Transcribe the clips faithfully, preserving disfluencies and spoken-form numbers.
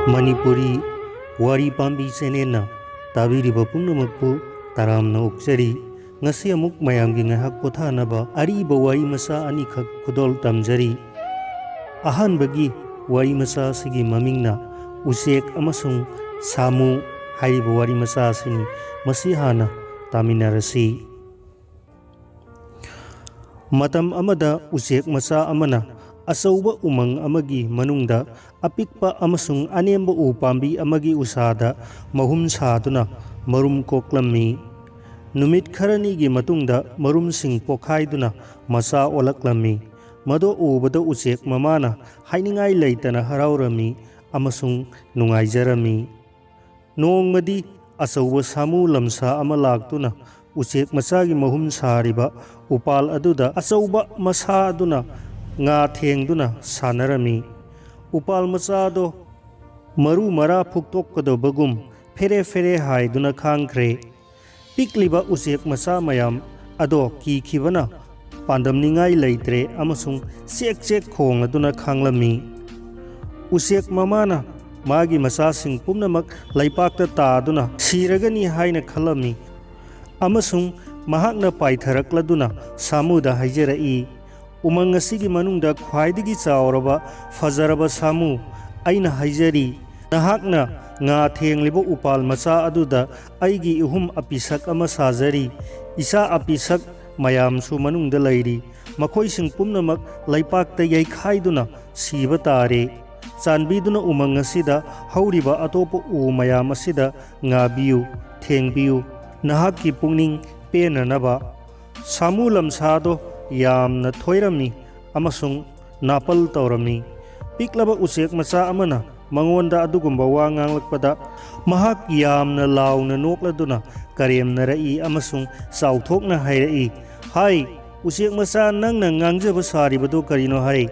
ꯃꯅꯤꯄꯨꯔꯤ ꯋꯥꯔꯤ ꯄꯥꯝꯕꯤ ꯆꯦꯅꯦꯜꯅ ꯇꯥꯕꯤꯔꯤꯕ ꯄꯨꯝꯅꯃꯛꯄꯨ ꯇꯔꯥꯝꯅ ꯑꯣꯛꯆꯔꯤ꯫ ꯉꯁꯤ ꯑꯃꯨꯛ ꯃꯌꯥꯝꯒꯤ ꯉꯥꯏꯍꯥꯛ ꯄꯣꯊꯥꯅꯕ ꯑꯔꯤꯕ ꯋꯥꯔꯤ ꯃꯆꯥ ꯑꯅꯤꯈꯛ ꯈꯨꯗꯣꯜ ꯇꯝꯖꯔꯤ꯫ ꯑꯍꯥꯟꯕꯒꯤ ꯋꯥꯔꯤ ꯃꯆꯥ ꯑꯁꯤꯒꯤ ꯃꯃꯤꯡꯅ ꯎꯆꯦꯛ ꯑꯃꯁꯨꯡ ꯁꯥꯃꯨ ꯍꯥꯏꯔꯤꯕ ꯋꯥꯔꯤ ꯃꯆꯥ ꯑꯁꯤꯅꯤ꯫ ꯃꯁꯤ ꯍꯥꯟꯅ ꯇꯥꯃꯤꯟꯅꯔꯁꯤ꯫ ꯃꯇꯝ ꯑꯃꯗ ꯎꯆꯦꯛ ꯃꯆꯥ ꯑꯃꯅ ꯑꯆꯧꯕ ꯎꯃꯪ ꯑꯃꯒꯤ ꯃꯅꯨꯡꯗ ꯑꯄꯤꯛꯄ ꯑꯃꯁꯨꯡ ꯑꯅꯦꯝꯕ ꯎ ꯄꯥꯝꯕꯤ ꯑꯃꯒꯤ ꯎꯁꯥꯗ ꯃꯍꯨꯝ ꯁꯥꯗꯨꯅ ꯃꯔꯨꯝ ꯀꯣꯛꯂꯝꯃꯤ꯫ ꯅꯨꯃꯤꯠ ꯈꯔꯅꯤꯒꯤ ꯃꯇꯨꯡꯗ ꯃꯔꯨꯝꯁꯤꯡ ꯄꯣꯈꯥꯏꯗꯨꯅ ꯃꯆꯥ ꯑꯣꯜꯂꯛꯂꯝꯃꯤ꯫ ꯃꯗꯨ ꯎꯕꯗ ꯎꯆꯦꯛ ꯃꯃꯥꯅ ꯍꯥꯏꯅꯤꯡꯉꯥꯏ ꯂꯩꯇꯅ ꯍꯔꯥꯎꯔꯝꯃꯤ ꯑꯃꯁꯨꯡ ꯅꯨꯡꯉꯥꯏꯖꯔꯝꯃꯤ꯫ ꯅꯣꯡꯃꯗꯤ ꯑꯆꯧꯕ ꯁꯥꯃꯨ ꯂꯝꯁꯥ ꯑꯃ ꯂꯥꯛꯇꯨꯅ ꯎꯆꯦꯛ ꯃꯆꯥꯒꯤ ꯃꯍꯨꯝ ꯁꯥꯔꯤꯕ ꯎꯄꯥꯜ ꯑꯗꯨꯗ ꯑꯆꯧꯕ ꯃꯁꯥ ꯑꯗꯨꯅ ꯉꯥ ꯊꯦꯡꯗꯨꯅ ꯁꯥꯟꯅꯔꯝꯃꯤ꯫ ꯎꯄꯥꯜ ꯃꯆꯥꯗꯣ ꯃꯔꯨ ꯃꯔꯥ ꯐꯨꯛꯇꯣꯛꯀꯗꯕꯒꯨꯝ ꯐꯦꯔꯦ ꯐꯦꯔꯦ ꯍꯥꯏꯗꯨꯅ ꯈꯥꯡꯈ꯭ꯔꯦ꯫ ꯄꯤꯛꯂꯤꯕ ꯎꯆꯦꯛ ꯃꯆꯥ ꯃꯌꯥꯝ ꯑꯗꯣ ꯀꯤꯈꯤꯕꯅ ꯄꯥꯟꯗꯝꯅꯤꯡꯉꯥꯏ ꯂꯩꯇ꯭ꯔꯦ ꯑꯃꯁꯨꯡ ꯆꯦꯛ ꯆꯦꯛ ꯈꯣꯡꯂꯗꯨꯅ ꯈꯥꯡꯂꯝꯃꯤ꯫ ꯎꯆꯦꯛ ꯃꯃꯥꯅ ꯃꯥꯒꯤ ꯃꯆꯥꯁꯤꯡ ꯄꯨꯝꯅꯃꯛ ꯂꯩꯄꯥꯛꯇ ꯇꯥꯗꯨꯅ ꯁꯤꯔꯒꯅꯤ ꯍꯥꯏꯅ ꯈꯜꯂꯝꯃꯤ ꯑꯃꯁꯨꯡ ꯃꯍꯥꯛꯅ ꯄꯥꯏꯊꯔꯛꯂꯗꯨꯅ ꯁꯥꯃꯨꯗ ꯍꯥꯏꯖꯔꯛꯏ, "ꯎꯃꯪ ꯑꯁꯤꯒꯤ ꯃꯅꯨꯡꯗ ꯈ꯭ꯋꯥꯏꯗꯒꯤ ꯆꯥꯎꯔꯕ, ꯐꯖꯔꯕ ꯁꯥꯃꯨ, ꯑꯩꯅ ꯍꯥꯏꯖꯔꯤ, ꯅꯍꯥꯛꯅ ꯉꯥ ꯊꯦꯡꯂꯤꯕ ꯎꯄꯥꯜ ꯃꯆꯥ ꯑꯗꯨꯗ ꯑꯩꯒꯤ ꯏꯍꯨꯝ ꯑꯄꯤꯁꯛ ꯑꯃ ꯁꯥꯖꯔꯤ꯫ ꯏꯆꯥ ꯑꯄꯤꯁꯛ ꯃꯌꯥꯝꯁꯨ ꯃꯅꯨꯡꯗ ꯂꯩꯔꯤ꯫ ꯃꯈꯣꯏꯁꯤꯡ ꯄꯨꯝꯅꯃꯛ ꯂꯩꯄꯥꯛꯇ ꯌꯩꯈꯥꯏꯗꯨꯅ ꯁꯤꯕ ꯇꯥꯔꯦ꯫ ꯆꯥꯟꯕꯤꯗꯨꯅ ꯎꯃꯪ ꯑꯁꯤꯗ ꯍꯧꯔꯤꯕ ꯑꯇꯣꯞꯄ ꯎ ꯃꯌꯥꯝ ꯑꯁꯤꯗ ꯉꯥꯕꯤꯌꯨ, ꯊꯦꯡꯕꯤꯌꯨ꯫ ꯅꯍꯥꯛꯀꯤ ꯄꯨꯛꯅꯤꯡ ꯄꯦꯟꯅꯅꯕ꯫" ꯁꯥꯃꯨ ꯂꯝꯁꯥꯗꯣ ꯌꯥꯝꯅ ꯊꯣꯏꯔꯝꯃꯤ ꯑꯃꯁꯨꯡ ꯅꯥꯄꯜ ꯇꯧꯔꯝꯃꯤ꯫ ꯄꯤꯛꯂꯕ ꯎꯆꯦꯛ ꯃꯆꯥ ꯑꯃꯅ ꯃꯉꯣꯟꯗ ꯑꯗꯨꯒꯨꯝꯕ ꯋꯥ ꯉꯥꯡꯂꯛꯄꯗ, ꯃꯍꯥꯛ ꯌꯥꯝꯅ ꯂꯥꯎꯅ ꯅꯣꯛꯂꯗꯨꯅ ꯀꯔꯦꯝꯅꯔꯛꯏ ꯑꯃꯁꯨꯡ ꯆꯥꯎꯊꯣꯛꯅ ꯍꯥꯏꯔꯛꯏ, "ꯍꯥꯏ, ꯎꯆꯦꯛ ꯃꯆꯥ, ꯅꯪꯅ ꯉꯥꯡꯖꯕ ꯁꯥꯔꯤꯕꯗꯨ ꯀꯔꯤꯅꯣ ꯍꯥꯏ?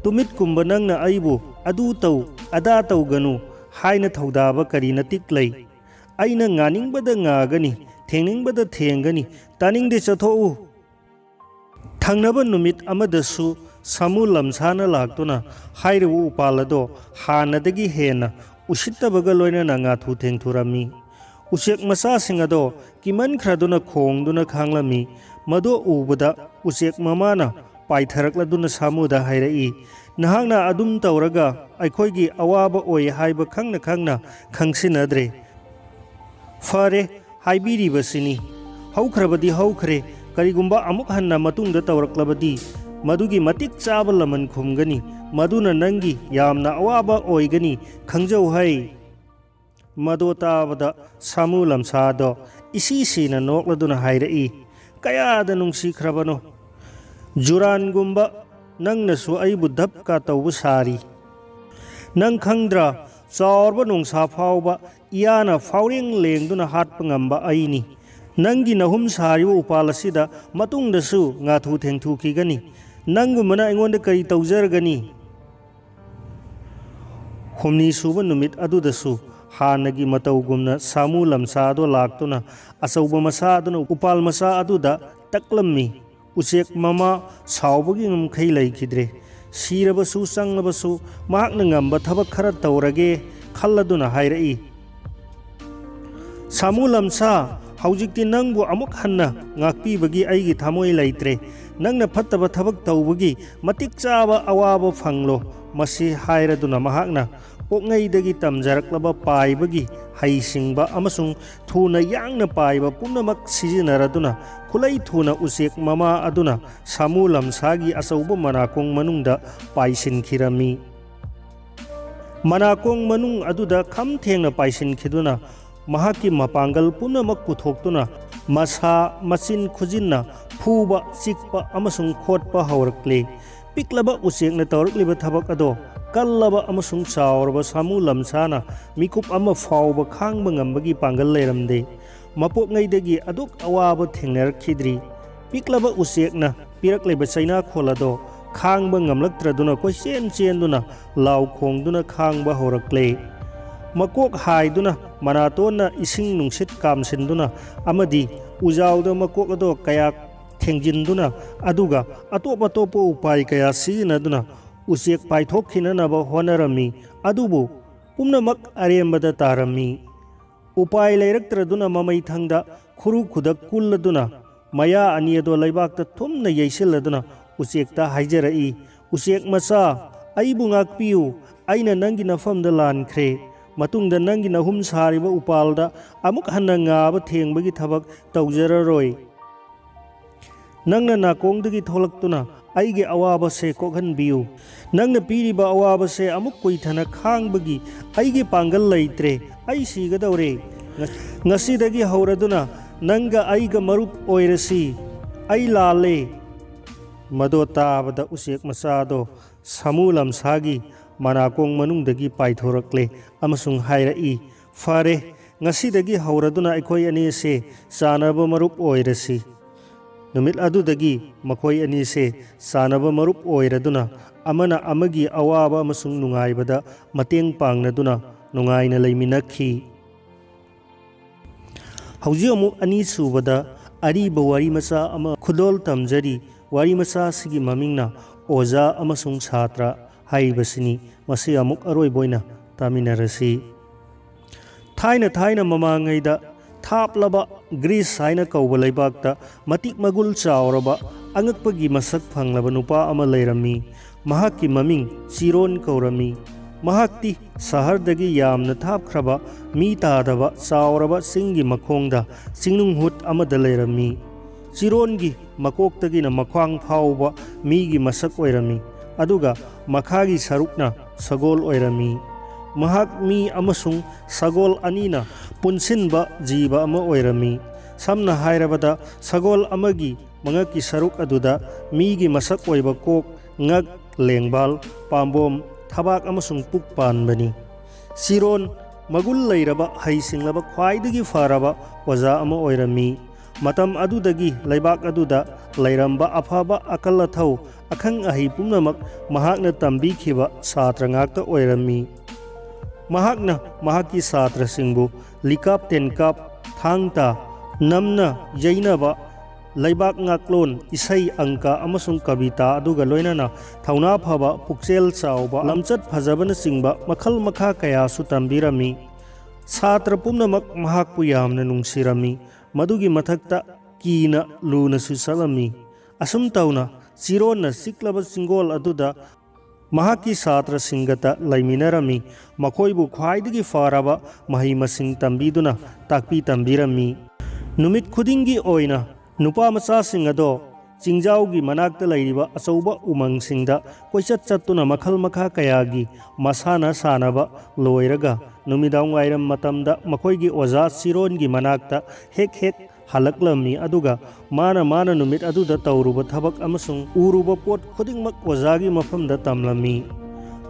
ꯇꯨꯃꯤꯠꯀꯨꯝꯕ ꯅꯪꯅ ꯑꯩꯕꯨ ꯑꯗꯨ ꯇꯧ, ꯑꯗꯥ ꯇꯧꯒꯅꯨ ꯍꯥꯏꯅ ꯊꯧꯗꯥꯕ ꯀꯔꯤ ꯅꯇꯤꯛ ꯂꯩ? ꯑꯩꯅ ꯉꯥꯅꯤꯡꯕꯗ ꯉꯥꯒꯅꯤ, ꯊꯦꯡꯅꯤꯡꯕꯗ ꯊꯦꯡꯒꯅꯤ, ꯇꯥꯅꯤꯡꯗꯦ, ꯆꯠꯊꯣꯛꯎ!" ꯊꯪꯅꯕ ꯅꯨꯃꯤꯠ ꯑꯃꯗꯁꯨ ꯁꯥꯃꯨ ꯂꯝꯁꯥꯅ ꯂꯥꯛꯇꯨꯅ ꯍꯥꯏꯔꯤꯕ ꯎꯄꯥꯜ ꯑꯗꯣ ꯍꯥꯟꯅꯗꯒꯤ ꯍꯦꯟꯅ ꯎꯁꯤꯠꯇꯕꯒ ꯂꯣꯏꯅꯅ ꯉꯥꯊꯨ ꯊꯦꯡꯊꯨꯔꯝꯃꯤ꯫ ꯎꯆꯦꯛ ꯃꯆꯥꯁꯤꯡ ꯑꯗꯣ ꯀꯤꯃꯟꯈ꯭ꯔꯗꯨꯅ ꯈꯣꯡꯗꯨꯅ ꯈꯥꯡꯂꯝꯃꯤ꯫ ꯃꯗꯨ ꯎꯕꯗ ꯎꯆꯦꯛ ꯃꯃꯥꯅ ꯄꯥꯏꯊꯔꯛꯂꯗꯨꯅ ꯁꯥꯃꯨꯗ ꯍꯥꯏꯔꯛꯏ, "ꯅꯍꯥꯛꯅ ꯑꯗꯨꯝ ꯇꯧꯔꯒ ꯑꯩꯈꯣꯏꯒꯤ ꯑꯋꯥꯕ ꯑꯣꯏ ꯍꯥꯏꯕ ꯈꯪꯅ ꯈꯪꯅ ꯈꯪꯁꯤꯟꯅꯗ꯭ꯔꯦ꯫ ꯐꯔꯦ, ꯍꯥꯏꯕꯤꯔꯤꯕꯁꯤꯅꯤ꯫ ꯍꯧꯈ꯭ꯔꯕꯗꯤ ꯍꯧꯈ꯭ꯔꯦ, ꯀꯔꯤꯒꯨꯝꯕ ꯑꯃꯨꯛ ꯍꯟꯅ ꯃꯇꯨꯡꯗ ꯇꯧꯔꯛꯂꯕꯗꯤ ꯃꯗꯨꯒꯤ ꯃꯇꯤꯛ ꯆꯥꯕ ꯂꯃꯟ ꯈꯨꯝꯒꯅꯤ, ꯃꯗꯨꯅ ꯅꯪꯒꯤ ꯌꯥꯝꯅ ꯑꯋꯥꯕ ꯑꯣꯏꯒꯅꯤ, ꯈꯪꯖꯧ ꯍꯩ!" ꯃꯗꯨ ꯇꯥꯕꯗ ꯁꯥꯃꯨ ꯂꯝꯁꯥꯗꯣ ꯏꯁꯤ ꯁꯤꯅ ꯅꯣꯛꯂꯗꯨꯅ ꯍꯥꯏꯔꯛꯏ, "ꯀꯌꯥꯗ ꯅꯨꯡꯁꯤꯈ꯭ꯔꯕꯅꯣ! ꯖꯨꯔꯥꯟꯒꯨꯝꯕ ꯅꯪꯅꯁꯨ ꯑꯩꯕꯨ ꯙꯞꯀꯥ ꯇꯧꯕ ꯁꯥꯔꯤ꯫ ꯅꯪ ꯈꯪꯗ꯭ꯔꯥ, ꯆꯥꯎꯔꯕ ꯅꯣꯡꯁꯥ ꯐꯥꯎꯕ ꯏꯌꯥꯅ ꯐꯥꯎꯔꯦꯡ ꯂꯦꯡꯗꯨꯅ ꯍꯥꯠꯄ ꯉꯝꯕ ꯑꯩꯅꯤ꯫ ꯅꯪꯒꯤ ꯅꯍꯨꯝ ꯁꯥꯔꯤꯕ ꯎꯄꯥꯜ ꯑꯁꯤꯗ ꯃꯇꯨꯡꯗꯁꯨ ꯉꯥꯊꯨ ꯊꯦꯡꯊꯨꯈꯤꯒꯅꯤ꯫ ꯅꯪꯒꯨꯝꯕꯅ ꯑꯩꯉꯣꯟꯗ ꯀꯔꯤ ꯇꯧꯖꯔꯒꯅꯤ?" ꯍꯨꯝꯅꯤ ꯁꯨꯕ ꯅꯨꯃꯤꯠ ꯑꯗꯨꯗꯁꯨ ꯍꯥꯟꯅꯒꯤ ꯃꯇꯧꯒꯨꯝꯅ ꯁꯥꯃꯨ ꯂꯝꯁꯥ ꯑꯗꯨ ꯂꯥꯛꯇꯨꯅ ꯑꯆꯧꯕ ꯃꯁꯥ ꯑꯗꯨꯅ ꯎꯄꯥꯜ ꯃꯆꯥ ꯑꯗꯨꯗ ꯇꯛꯂꯝꯃꯤ꯫ ꯎꯆꯦꯛ ꯃꯃꯥ ꯁꯥꯎꯕꯒꯤ ꯉꯝꯈꯩ ꯂꯩꯈꯤꯗ꯭ꯔꯦ꯫ ꯁꯤꯔꯕꯁꯨ ꯆꯪꯂꯕꯁꯨ ꯃꯍꯥꯛꯅ ꯉꯝꯕ ꯊꯕꯛ ꯈꯔ ꯇꯧꯔꯒꯦ ꯈꯜꯂꯗꯨꯅ ꯍꯥꯏꯔꯛꯏ, "ꯁꯥꯃꯨ ꯂꯝꯁꯥ, ꯍꯧꯖꯤꯛꯇꯤ ꯅꯪꯕꯨ ꯑꯃꯨꯛ ꯍꯟꯅ ꯉꯥꯛꯄꯤꯕꯒꯤ ꯑꯩꯒꯤ ꯊꯃꯣꯏ ꯂꯩꯇ꯭ꯔꯦ꯫ ꯅꯪꯅ ꯐꯠꯇꯕ ꯊꯕꯛ ꯇꯧꯕꯒꯤ ꯃꯇꯤꯛ ꯆꯥꯕ ꯑꯋꯥꯕ ꯐꯪꯂꯣ꯫" ꯃꯁꯤ ꯍꯥꯏꯔꯗꯨꯅ ꯃꯍꯥꯛꯅ ꯄꯣꯛꯉꯩꯗꯒꯤ ꯇꯝꯖꯔꯛꯂꯕ ꯄꯥꯏꯕꯒꯤ ꯍꯩꯁꯤꯡꯕ ꯑꯃꯁꯨꯡ ꯊꯨꯅ ꯌꯥꯡꯅ ꯄꯥꯏꯕ ꯄꯨꯝꯅꯃꯛ ꯁꯤꯖꯤꯟꯅꯔꯗꯨꯅ ꯈꯨꯂꯩ ꯊꯨꯅ ꯎꯆꯦꯛ ꯃꯃꯥ ꯑꯗꯨꯅ ꯁꯥꯃꯨ ꯂꯝꯁꯥꯒꯤ ꯑꯆꯧꯕ ꯃꯅꯥꯀꯣꯡ ꯃꯅꯨꯡꯗ ꯄꯥꯏꯁꯤꯟꯈꯤꯔꯝꯃꯤ꯫ ꯃꯅꯥꯀꯣꯡ ꯃꯅꯨꯡ ꯑꯗꯨꯗ ꯈꯝ ꯊꯦꯡꯅ ꯄꯥꯏꯁꯤꯟꯈꯤꯗꯨꯅ ꯃꯍꯥꯛꯀꯤ ꯃꯄꯥꯡꯒꯜ ꯄꯨꯝꯅꯃꯛ ꯄꯨꯊꯣꯛꯇꯨꯅ ꯃꯁꯥ, ꯃꯆꯤꯟ, ꯈꯨꯖꯤꯟꯅ ꯐꯨꯕ, ꯆꯤꯛꯄ ꯑꯃꯁꯨꯡ ꯈꯣꯠꯄ ꯍꯧꯔꯛꯂꯦ꯫ ꯄꯤꯛꯂꯕ ꯎꯆꯦꯛꯅ ꯇꯧꯔꯛꯂꯤꯕ ꯊꯕꯛ ꯑꯗꯣ ꯀꯜꯂꯕ ꯑꯃꯁꯨꯡ ꯆꯥꯎꯔꯕ ꯁꯥꯃꯨ ꯂꯝꯁꯥꯅ ꯃꯤꯀꯨꯞ ꯑꯃ ꯐꯥꯎꯕ ꯈꯥꯡꯕ ꯉꯝꯕꯒꯤ ꯄꯥꯡꯒꯜ ꯂꯩꯔꯝꯗꯦ꯫ ꯃꯄꯣꯛꯉꯩꯗꯒꯤ ꯑꯗꯨꯛ ꯑꯋꯥꯕ ꯊꯦꯡꯅꯔꯛꯈꯤꯗ꯭ꯔꯤ꯫ ꯄꯤꯛꯂꯕ ꯎꯆꯦꯛꯅ ꯄꯤꯔꯛꯂꯤꯕ ꯆꯩꯅꯥꯈꯣꯜ ꯑꯗꯣ ꯈꯥꯡꯕ ꯉꯝꯂꯛꯇ꯭ꯔꯗꯨꯅ ꯀꯣꯏꯆꯦꯟ ꯆꯦꯟꯗꯨꯅ ꯂꯥꯎ ꯈꯣꯡꯗꯨꯅ ꯈꯥꯡꯕ ꯍꯧꯔꯛꯂꯦ꯫ ꯃꯀꯣꯛ ꯍꯥꯏꯗꯨꯅ ꯃꯅꯥꯇꯣꯟꯅ ꯏꯁꯤꯡ ꯅꯨꯡꯁꯤꯠ ꯀꯥꯝꯁꯤꯟꯗꯨꯅ ꯑꯃꯗꯤ ꯎꯖꯥꯎꯗ ꯃꯀꯣꯛ ꯑꯗꯣ ꯀꯌꯥ ꯊꯦꯡꯖꯤꯟꯗꯨꯅ ꯑꯗꯨꯒ ꯑꯇꯣꯞ ꯑꯇꯣꯞꯄ ꯎꯄꯥꯏ ꯀꯌꯥ ꯁꯤꯖꯤꯟꯅꯗꯨꯅ ꯎꯆꯦꯛ ꯄꯥꯏꯊꯣꯛꯈꯤꯅꯅꯕ ꯍꯣꯠꯅꯔꯝꯃꯤ꯫ ꯑꯗꯨꯕꯨ ꯄꯨꯝꯅꯃꯛ ꯑꯔꯦꯝꯕꯗ ꯇꯥꯔꯝꯃꯤ꯫ ꯎꯄꯥꯏ ꯂꯩꯔꯛꯇ꯭ꯔꯗꯨꯅ ꯃꯃꯩ ꯊꯪꯗ ꯈꯨꯔꯨ ꯈꯨꯗꯛ ꯀꯨꯜꯂꯗꯨꯅ ꯃꯌꯥ ꯑꯅꯤ ꯑꯗꯣ ꯂꯩꯕꯥꯛꯇ ꯊꯨꯝꯅ ꯌꯩꯁꯤꯜꯂꯗꯨꯅ ꯎꯆꯦꯛꯇ ꯍꯥꯏꯖꯔꯛꯏ, "ꯎꯆꯦꯛ ꯃꯆꯥ, ꯑꯩꯕꯨ ꯉꯥꯛꯄꯤꯌꯨ꯫ ꯑꯩꯅ ꯅꯪꯒꯤ ꯅꯐꯝꯗ ꯂꯥꯟꯈ꯭ꯔꯦ꯫ ꯃꯇꯨꯡꯗ ꯅꯪꯒꯤ ꯅꯍꯨꯝ ꯁꯥꯔꯤꯕ ꯎꯄꯥꯜꯗ ꯑꯃꯨꯛ ꯍꯟꯅ ꯉꯥꯕ ꯊꯦꯡꯕꯒꯤ ꯊꯕꯛ ꯇꯧꯖꯔꯔꯣꯏ꯫ ꯅꯪꯅ ꯅꯥꯀꯣꯡꯗꯒꯤ ꯊꯣꯛꯂꯛꯇꯨꯅ ꯑꯩꯒꯤ ꯑꯋꯥꯕꯁꯦ ꯀꯣꯛꯍꯟꯕꯤꯌꯨ꯫ ꯅꯪꯅ ꯄꯤꯔꯤꯕ ꯑꯋꯥꯕꯁꯦ ꯑꯃꯨꯛ ꯀꯨꯏꯊꯅ ꯈꯥꯡꯕꯒꯤ ꯑꯩꯒꯤ ꯄꯥꯡꯒꯜ ꯂꯩꯇ꯭ꯔꯦ꯫ ꯑꯩ ꯁꯤꯒꯗꯧꯔꯦ꯫ ꯉ-, ꯉꯁꯤꯗꯒꯤ ꯍꯧꯔꯗꯨꯅ ꯅꯪꯒ ꯑꯩꯒ ꯃꯔꯨꯞ ꯑꯣꯏꯔꯁꯤ꯫ ꯑꯩ ꯂꯥꯜꯂꯦ꯫" ꯃꯗꯣ ꯇꯥꯕꯗ ꯎꯆꯦꯛ ꯃꯆꯥꯗꯣ ꯁꯥꯃꯨ ꯂꯝꯁꯥꯒꯤ ꯃꯅꯥꯀꯣꯡ ꯃꯅꯨꯡꯗꯒꯤ ꯄꯥꯏꯊꯣꯔꯛꯂꯦ ꯑꯃꯁꯨꯡ ꯍꯥꯏꯔꯛꯏ, "ꯐꯔꯦ, ꯉꯁꯤꯗꯒꯤ ꯍꯧꯔꯗꯨꯅ ꯑꯩꯈꯣꯏ ꯑꯅꯤꯁꯦ ꯆꯥꯟꯅꯕ ꯃꯔꯨꯞ ꯑꯣꯏꯔꯁꯤ꯫" ꯅꯨꯃꯤꯠ ꯑꯗꯨꯗꯒꯤ ꯃꯈꯣꯏ ꯑꯅꯤꯁꯦ ꯆꯥꯟꯅꯕ ꯃꯔꯨꯞ ꯑꯣꯏꯔꯗꯨꯅ ꯑꯃꯅ ꯑꯃꯒꯤ ꯑꯋꯥꯕ ꯑꯃꯁꯨꯡ ꯅꯨꯡꯉꯥꯏꯕꯗ ꯃꯇꯦꯡ ꯄꯥꯡꯅꯗꯨꯅ ꯅꯨꯡꯉꯥꯏꯅ ꯂꯩꯃꯤꯟꯅꯈꯤ꯫ ꯍꯧꯖꯤꯛ ꯑꯃꯨꯛ ꯑꯅꯤꯁꯨꯕꯗ ꯑꯔꯤꯕ ꯋꯥꯔꯤ ꯃꯆꯥ ꯑꯃ ꯈꯨꯗꯣꯜ ꯇꯝꯖꯔꯤ꯫ ꯋꯥꯔꯤ ꯃꯆꯥ ꯑꯁꯤꯒꯤ ꯃꯃꯤꯡꯅ ꯑꯣꯖꯥ ꯑꯃꯁꯨꯡ ꯁꯥꯇ꯭ꯔ ꯍꯥꯏꯔꯤꯕꯁꯤꯅꯤ꯫ ꯃꯁꯤ ꯑꯃꯨꯛ ꯑꯔꯣꯏꯕ ꯑꯣꯏꯅ ꯇꯥꯃꯤꯟꯅꯔꯁꯤ꯫ ꯊꯥꯏꯅ ꯊꯥꯏꯅ ꯃꯃꯥꯡꯉꯩꯗ ꯊꯥꯞꯂꯕ ꯒ꯭ꯔꯤꯁ ꯍꯥꯏꯅ ꯀꯧꯕ ꯂꯩꯕꯥꯛꯇ ꯃꯇꯤꯛ ꯃꯒꯨꯜ ꯆꯥꯎꯔꯕ ꯑꯉꯛꯄꯒꯤ ꯃꯁꯛ ꯐꯪꯂꯕ ꯅꯨꯄꯥ ꯑꯃ ꯂꯩꯔꯝꯃꯤ꯫ ꯃꯍꯥꯛꯀꯤ ꯃꯃꯤꯡ ꯆꯤꯔꯣꯟ ꯀꯧꯔꯝꯃꯤ꯫ ꯃꯍꯥꯛꯇꯤ ꯁꯍꯔꯗꯒꯤ ꯌꯥꯝꯅ ꯊꯥꯞꯈ꯭ꯔꯕ ꯃꯤ ꯇꯥꯗꯕ ꯆꯥꯎꯔꯕ ꯆꯤꯡꯒꯤ ꯃꯈꯣꯡꯗ ꯆꯤꯡꯅꯨꯡ ꯍꯨꯠ ꯑꯃꯗ ꯂꯩꯔꯝꯃꯤ꯫ ꯆꯤꯔꯣꯟꯒꯤ ꯃꯀꯣꯛꯇꯒꯤꯅ ꯃꯈ꯭ꯋꯥꯡ ꯐꯥꯎꯕ ꯃꯤꯒꯤ ꯃꯁꯛ ꯑꯣꯏꯔꯝꯃꯤ, ꯑꯗꯨꯒ ꯃꯈꯥꯒꯤ ꯁꯔꯨꯛꯅ ꯁꯒꯣꯜ ꯑꯣꯏꯔꯝꯃꯤ꯫ ꯃꯍꯥꯛ ꯃꯤ ꯑꯃꯁꯨꯡ ꯁꯒꯣꯜ ꯑꯅꯤꯅ ꯄꯨꯟꯁꯤꯟꯕ ꯖꯤꯕ ꯑꯃ ꯑꯣꯏꯔꯝꯃꯤ꯫ ꯁꯝꯅ ꯍꯥꯏꯔꯕꯗ, ꯁꯒꯣꯜ ꯑꯃꯒꯤ ꯃꯉꯛꯀꯤ ꯁꯔꯨꯛ ꯑꯗꯨꯗ ꯃꯤꯒꯤ ꯃꯁꯛ ꯑꯣꯏꯕ ꯀꯣꯛ, ꯉꯛ, ꯂꯦꯡꯕꯥꯜ, ꯄꯥꯝꯕꯣꯝ, ꯊꯕꯥꯛ ꯑꯃꯁꯨꯡ ꯄꯨꯛ ꯄꯥꯟꯕꯅꯤ꯫ ꯆꯤꯔꯣꯟ ꯃꯒꯨꯟ ꯂꯩꯔꯕ, ꯍꯩꯁꯤꯡꯂꯕ, ꯈ꯭ꯋꯥꯏꯗꯒꯤ ꯐꯔꯕ ꯑꯣꯖꯥ ꯑꯃ ꯑꯣꯏꯔꯝꯃꯤ꯫ ꯃꯇꯝ ꯑꯗꯨꯗꯒꯤ ꯂꯩꯕꯥꯛ ꯑꯗꯨꯗ ꯂꯩꯔꯝꯕ ꯑꯐꯕ ꯑꯀꯜ ꯑꯊꯧ, ꯑꯈꯪ ꯑꯍꯩ ꯄꯨꯝꯅꯃꯛ ꯃꯍꯥꯛꯅ ꯇꯝꯕꯤꯈꯤꯕ ꯁꯥꯇ꯭ꯔ ꯉꯥꯛꯇ ꯑꯣꯏꯔꯝꯃꯤ꯫ ꯃꯍꯥꯛꯅ ꯃꯍꯥꯛꯀꯤ ꯁꯥꯇ꯭ꯔꯁꯤꯡꯕꯨ ꯂꯤꯀꯥꯞ ꯇꯦꯟꯀꯥꯞ, ꯊꯥꯡ ꯇꯥ, ꯅꯝꯅ ꯌꯩꯅꯕ, ꯂꯩꯕꯥꯛ ꯉꯥꯛꯂꯣꯟ, ꯏꯁꯩ, ꯑꯪꯀ ꯑꯃꯁꯨꯡ ꯀꯕꯤꯇꯥ ꯑꯗꯨꯒ ꯂꯣꯏꯅꯅ ꯊꯧꯅꯥ ꯐꯕ, ꯄꯨꯛꯆꯦꯜ ꯆꯥꯎꯕ, ꯂꯝꯆꯠ ꯐꯖꯕꯅꯆꯤꯡꯕ ꯃꯈꯜ ꯃꯈꯥ ꯀꯌꯥꯁꯨ ꯇꯝꯕꯤꯔꯝꯃꯤ꯫ ꯁꯥꯇ꯭ꯔ ꯄꯨꯝꯅꯃꯛ ꯃꯍꯥꯛꯄꯨ ꯌꯥꯝꯅ ꯅꯨꯡꯁꯤꯔꯝꯃꯤ꯫ ꯃꯗꯨꯒꯤ ꯃꯊꯛꯇ ꯀꯤꯅ ꯂꯨꯅꯁꯨ ꯆꯠꯂꯝꯃꯤ꯫ ꯑꯁꯨꯝ ꯇꯧꯅ ꯆꯤꯔꯣꯟꯅ ꯆꯤꯛꯂꯕ ꯆꯤꯡꯒꯣꯜ ꯑꯗꯨꯗ ꯃꯍꯥꯛꯀꯤ ꯁꯥꯇ꯭ꯔꯁꯤꯡꯒꯇ ꯂꯩꯃꯤꯟꯅꯔꯝꯃꯤ꯫ ꯃꯈꯣꯏꯕꯨ ꯈ꯭ꯋꯥꯏꯗꯒꯤ ꯐꯔꯕ ꯃꯍꯩ ꯃꯁꯤꯡ ꯇꯝꯕꯤꯗꯨꯅ ꯇꯥꯛꯄꯤ ꯇꯝꯕꯤꯔꯝꯃꯤ꯫ ꯅꯨꯃꯤꯠ ꯈꯨꯗꯤꯡꯒꯤ ꯑꯣꯏꯅ ꯅꯨꯄꯥ ꯃꯆꯥꯁꯤꯡ ꯑꯗꯣ ꯆꯤꯡꯖꯥꯎꯒꯤ ꯃꯅꯥꯛꯇ ꯂꯩꯔꯤꯕ ꯑꯆꯧꯕ ꯎꯃꯪꯁꯤꯡꯗ ꯀꯣꯏꯆꯠ ꯆꯠꯇꯨꯅ ꯃꯈꯜ ꯃꯈꯥ ꯀꯌꯥꯒꯤ ꯃꯁꯥꯟꯅ ꯁꯥꯟꯅꯕ ꯂꯣꯏꯔꯒ, ꯅꯨꯃꯤꯗꯥꯡ ꯋꯥꯏꯔꯝ ꯃꯇꯝꯗ ꯃꯈꯣꯏꯒꯤ ꯑꯣꯖꯥ ꯆꯤꯔꯣꯟꯒꯤ ꯃꯅꯥꯛꯇ ꯍꯦꯛ ꯍꯦꯛ ꯍꯜꯂꯛꯂꯝꯃꯤ꯫ ꯑꯗꯨꯒ ꯃꯥꯅ, ꯃꯥꯅ ꯅꯨꯃꯤꯠ ꯑꯗꯨꯗ ꯇꯧꯔꯨꯕ ꯊꯕꯛ ꯑꯃꯁꯨꯡ ꯎꯔꯨꯕ ꯄꯣꯠ ꯈꯨꯗꯤꯡꯃꯛ ꯑꯣꯖꯥꯒꯤ ꯃꯐꯝꯗ ꯇꯝꯂꯝꯃꯤ꯫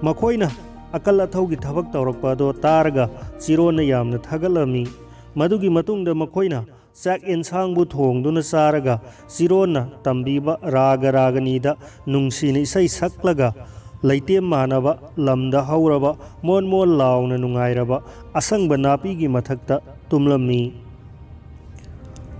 ꯃꯈꯣꯏꯅ ꯑꯀꯜ ꯑꯊꯧꯒꯤ ꯊꯕꯛ ꯇꯧꯔꯛꯄ ꯑꯗꯣ ꯇꯥꯔꯒ ꯆꯤꯔꯣꯟꯅ ꯌꯥꯝꯅ ꯊꯥꯒꯠꯂꯝꯃꯤ꯫ ꯃꯗꯨꯒꯤ ꯃꯇꯨꯡꯗ ꯃꯈꯣꯏꯅ ꯆꯥꯛ ꯑꯦꯟꯁꯥꯡꯕꯨ ꯊꯣꯡꯗꯨꯅ ꯆꯥꯔꯒ, ꯆꯤꯔꯣꯟꯅ ꯇꯝꯕꯤꯕ ꯔꯥꯒ ꯔꯥꯒꯅꯤꯗ ꯅꯨꯡꯁꯤꯅ ꯏꯁꯩ ꯁꯛꯂꯒ, ꯂꯩꯇꯦꯝ ꯃꯥꯟꯅꯕ ꯂꯝꯗ ꯍꯧꯔꯕ ꯃꯣꯟ ꯃꯣꯟ ꯂꯥꯎꯅ ꯅꯨꯡꯉꯥꯏꯔꯕ ꯑꯁꯪꯕ ꯅꯥꯄꯤꯒꯤ ꯃꯊꯛꯇ ꯇꯨꯝꯂꯝꯃꯤ꯫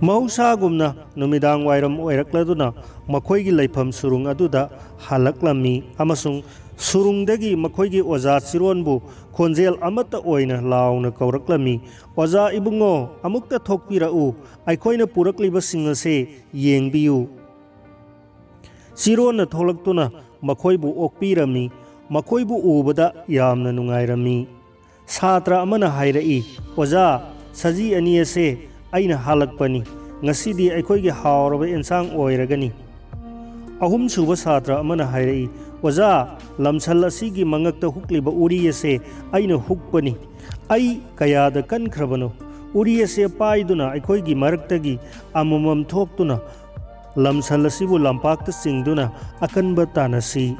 ꯃꯍꯧꯁꯥꯒꯨꯝꯅ ꯅꯨꯃꯤꯗꯥꯡ ꯋꯥꯏꯔꯝ ꯑꯣꯏꯔꯛꯂꯗꯨꯅ ꯃꯈꯣꯏꯒꯤ ꯂꯩꯐꯝ ꯁꯨꯔꯨꯡ ꯑꯗꯨꯗ ꯍꯜꯂꯛꯂꯝꯃꯤ ꯑꯃꯁꯨꯡ ꯁꯨꯔꯨꯡꯗꯒꯤ ꯃꯈꯣꯏꯒꯤ ꯑꯣꯖꯥ ꯆꯤꯔꯣꯟꯕꯨ ꯈꯣꯟꯖꯦꯜ ꯑꯃꯠꯇ ꯑꯣꯏꯅ ꯂꯥꯎꯅ ꯀꯧꯔꯛꯂꯝꯃꯤ, "ꯑꯣꯖꯥ ꯏꯕꯨꯡꯉꯣ, ꯑꯃꯨꯛꯇ ꯊꯣꯛꯄꯤꯔꯛꯎ, ꯑꯩꯈꯣꯏꯅ ꯄꯨꯔꯛꯂꯤꯕꯁꯤꯡ ꯑꯁꯦ ꯌꯦꯡꯕꯤꯌꯨ"꯫ ꯆꯤꯔꯣꯟꯅ ꯊꯣꯛꯂꯛꯇꯨꯅ ꯃꯈꯣꯏꯕꯨ ꯑꯣꯛꯄꯤꯔꯝꯃꯤ꯫ ꯃꯈꯣꯏꯕꯨ ꯎꯕꯗ ꯌꯥꯝꯅ ꯅꯨꯡꯉꯥꯏꯔꯝꯃꯤ꯫ ꯁꯥꯇ꯭ꯔ ꯑꯃꯅ ꯍꯥꯏꯔꯛꯏ, "ꯑꯣꯖꯥ, ꯁꯖꯤ ꯑꯅꯤ ꯑꯁꯦ ꯑꯩꯅ ꯍꯥꯠꯂꯛꯄꯅꯤ꯫ ꯉꯁꯤꯗꯤ ꯑꯩꯈꯣꯏꯒꯤ ꯍꯥꯎꯔꯕ ꯑꯦꯟꯁꯥꯡ ꯑꯣꯏꯔꯒꯅꯤ"꯫ ꯑꯍꯨꯝꯁꯨꯕ ꯁꯥꯇ꯭ꯔ ꯑꯃꯅ ꯍꯥꯏꯔꯛꯏ, "ꯑꯣꯖꯥ, ꯂꯝꯁꯜ ꯑꯁꯤꯒꯤ ꯃꯉꯛꯇ ꯍꯨꯛꯂꯤꯕ ꯎꯔꯤ ꯑꯁꯦ ꯑꯩꯅ ꯍꯨꯛꯄꯅꯤ꯫ ꯑꯩ ꯀꯌꯥꯗ ꯀꯟꯈ꯭ꯔꯕꯅꯣ! ꯎꯔꯤ ꯑꯁꯦ ꯄꯥꯏꯗꯨꯅ ꯑꯩꯈꯣꯏꯒꯤ ꯃꯔꯛꯇꯒꯤ ꯑꯃꯃꯝ ꯊꯣꯛꯇꯨꯅ ꯂꯝꯁꯜ ꯑꯁꯤꯕꯨ ꯂꯝꯄꯥꯛꯇ ꯆꯤꯡꯗꯨꯅ ꯑꯀꯟꯕ ꯇꯥꯟꯅꯁꯤ"꯫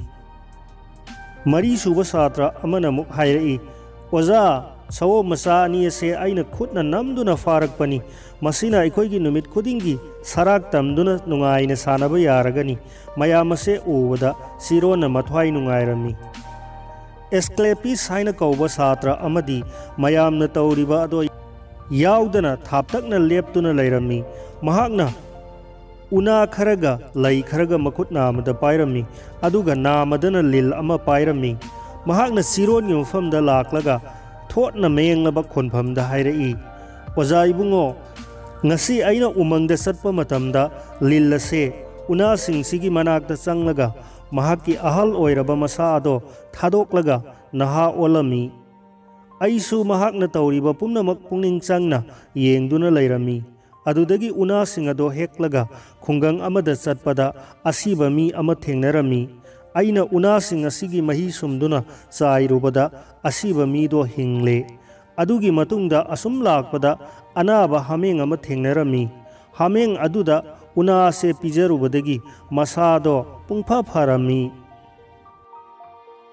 ꯃꯔꯤꯁꯨꯕ ꯁꯥꯇ꯭ꯔ ꯑꯃꯅ ꯑꯃꯨꯛ ꯍꯥꯏꯔꯛꯏ, "ꯑꯣꯖꯥ, ꯁꯑꯣꯝ ꯃꯆꯥ ꯑꯅꯤ ꯑꯁꯦ ꯑꯩꯅ ꯈꯨꯠꯅ ꯅꯝꯗꯨꯅ ꯐꯥꯔꯛꯄꯅꯤ꯫ ꯃꯁꯤꯅ ꯑꯩꯈꯣꯏꯒꯤ ꯅꯨꯃꯤꯠ ꯈꯨꯗꯤꯡꯒꯤ ꯁꯔꯥꯛ ꯇꯝꯗꯨꯅ ꯅꯨꯡꯉꯥꯏꯅ ꯁꯥꯟꯅꯕ ꯌꯥꯔꯒꯅꯤ"꯫ ꯃꯌꯥꯝ ꯑꯁꯦ ꯎꯕꯗ ꯆꯤꯔꯣꯟꯅ ꯃꯊ꯭ꯋꯥꯏ ꯅꯨꯡꯉꯥꯏꯔꯝꯃꯤ꯫ ꯑꯦꯁꯀ꯭ꯂꯦꯄꯤꯁ ꯍꯥꯏꯅ ꯀꯧꯕ ꯁꯥꯇ꯭ꯔ ꯑꯃꯗꯤ ꯃꯌꯥꯝꯅ ꯇꯧꯔꯤꯕ ꯑꯗꯣ ꯌꯥꯎꯗꯅ ꯊꯥꯞꯇꯛꯅ ꯂꯦꯞꯇꯨꯅ ꯂꯩꯔꯝꯃꯤ꯫ ꯃꯍꯥꯛꯅ ꯎꯅꯥ ꯈꯔꯒ ꯂꯩ ꯈꯔꯒ ꯃꯈꯨꯠ ꯅꯥꯝꯃꯗ ꯄꯥꯏꯔꯝꯃꯤ, ꯑꯗꯨꯒ ꯅꯥꯝꯃꯗꯅ ꯂꯤꯜ ꯑꯃ ꯄꯥꯏꯔꯝꯃꯤ꯫ ꯃꯍꯥꯛꯅ ꯁꯤꯔꯣꯟꯒꯤ ꯃꯐꯝꯗ ꯂꯥꯛꯂꯒ ꯊꯣꯠꯅ ꯃꯌꯦꯡꯂꯕ ꯈꯣꯟꯐꯝꯗ ꯍꯥꯏꯔꯛꯏ, "ꯑꯣꯖꯥ ꯏꯕꯨꯡꯉꯣ, ꯉꯁꯤ ꯑꯩꯅ ꯎꯃꯪꯗ ꯆꯠꯄ ꯃꯇꯝꯗ ꯂꯤꯜ ꯑꯁꯦ ꯎꯅꯥꯁꯤꯡꯁꯤꯒꯤ ꯃꯅꯥꯛꯇ ꯆꯪꯂꯒ ꯃꯍꯥꯛꯀꯤ ꯑꯍꯜ ꯑꯣꯏꯔꯕ ꯃꯁꯥ ꯑꯗꯣ ꯊꯥꯗꯣꯛꯂꯒ ꯅꯍꯥ ꯑꯣꯜꯂꯝꯃꯤ꯫ ꯑꯩꯁꯨ ꯃꯍꯥꯛꯅ ꯇꯧꯔꯤꯕ ꯄꯨꯝꯅꯃꯛ ꯄꯨꯛꯅꯤꯡ ꯆꯪꯅ ꯌꯦꯡꯗꯨꯅ ꯂꯩꯔꯝꯃꯤ꯫ ꯑꯗꯨꯗꯒꯤ ꯎꯅꯥꯁꯤꯡ ꯑꯗꯣ ꯍꯦꯛꯂꯒ ꯈꯨꯡꯒꯪ ꯑꯃꯗ ꯆꯠꯄꯗ ꯑꯁꯤꯕ ꯃꯤ ꯑꯃ ꯊꯦꯡꯅꯔꯝꯃꯤ꯫ ꯑꯩꯅ ꯎꯅꯥꯁꯤꯡ ꯑꯁꯤꯒꯤ ꯃꯍꯤ ꯁꯨꯝꯗꯨꯅ ꯆꯥꯏꯔꯨꯕꯗ ꯑꯁꯤꯕ ꯃꯤꯗꯣ ꯍꯤꯡꯂꯦ꯫ ꯑꯗꯨꯒꯤ ꯃꯇꯨꯡꯗ ꯑꯁꯨꯝ ꯂꯥꯛꯄꯗ ꯑꯅꯥꯕ ꯍꯥꯃꯦꯡ ꯑꯃ ꯊꯦꯡꯅꯔꯝꯃꯤ꯫ ꯍꯥꯃꯦꯡ ꯑꯗꯨꯗ ꯎꯅꯥ ꯑꯁꯦ ꯄꯤꯖꯔꯨꯕꯗꯒꯤ ꯃꯁꯥꯗꯣ ꯄꯨꯡꯐ ꯐꯔꯝꯃꯤ"꯫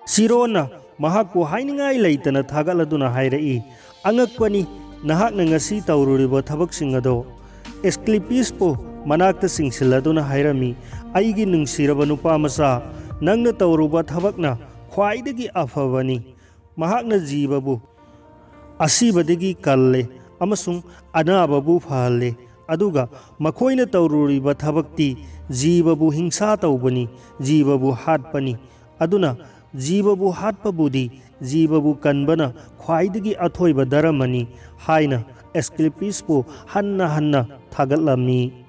ꯁꯤꯔꯣꯟꯅ ꯃꯍꯥꯛꯄꯨ ꯍꯥꯏꯅꯤꯡꯉꯥꯏ ꯂꯩꯇꯅ ꯊꯥꯒꯠꯂꯗꯨꯅ ꯍꯥꯏꯔꯛꯏ, "ꯑꯉꯛꯄꯅꯤ, ꯅꯍꯥꯛꯅ ꯉꯁꯤ ꯇꯧꯔꯨꯔꯤꯕ ꯊꯕꯛꯁꯤꯡ ꯑꯗꯣ"꯫ ꯑꯦꯁꯀ꯭ꯂꯤꯄꯤꯁꯄꯨ ꯃꯅꯥꯛꯇ ꯆꯤꯡꯁꯤꯜꯂꯗꯨꯅ ꯍꯥꯏꯔꯝꯃꯤ, "ꯑꯩꯒꯤ ꯅꯨꯡꯁꯤꯔꯕ ꯅꯨꯄꯥ ꯃꯆꯥ, ꯅꯪꯅ ꯇꯧꯔꯨꯕ ꯊꯕꯛꯅ ꯈ꯭ꯋꯥꯏꯗꯒꯤ ꯑꯐꯕꯅꯤ꯫ ꯃꯍꯥꯛꯅ ꯖꯤꯕꯕꯨ ꯑꯁꯤꯕꯗꯒꯤ ꯀꯜꯂꯦ ꯑꯃꯁꯨꯡ ꯑꯅꯥꯕꯕꯨ ꯐꯍꯜꯂꯦ, ꯑꯗꯨꯒ ꯃꯈꯣꯏꯅ ꯇꯧꯔꯨꯔꯤꯕ ꯊꯕꯛꯇꯤ ꯖꯤꯕꯕꯨ ꯍꯤꯡꯁꯥ ꯇꯧꯕꯅꯤ, ꯖꯤꯕꯕꯨ ꯍꯥꯠꯄꯅꯤ꯫ ꯑꯗꯨꯅ ꯖꯤꯕꯕꯨ ꯍꯥꯠꯄꯕꯨꯗꯤ ꯖꯤꯕꯕꯨ ꯀꯟꯕꯅ ꯈ꯭ꯋꯥꯏꯗꯒꯤ ꯑꯊꯣꯏꯕ ꯙꯔꯃꯅꯤ" ꯍꯥꯏꯅ ꯑꯦꯁꯀ꯭ꯂꯤꯄꯤꯁꯄꯨ ꯍꯟꯅ ꯍꯟꯅ ꯊꯥꯒꯠꯂꯝꯃꯤ꯫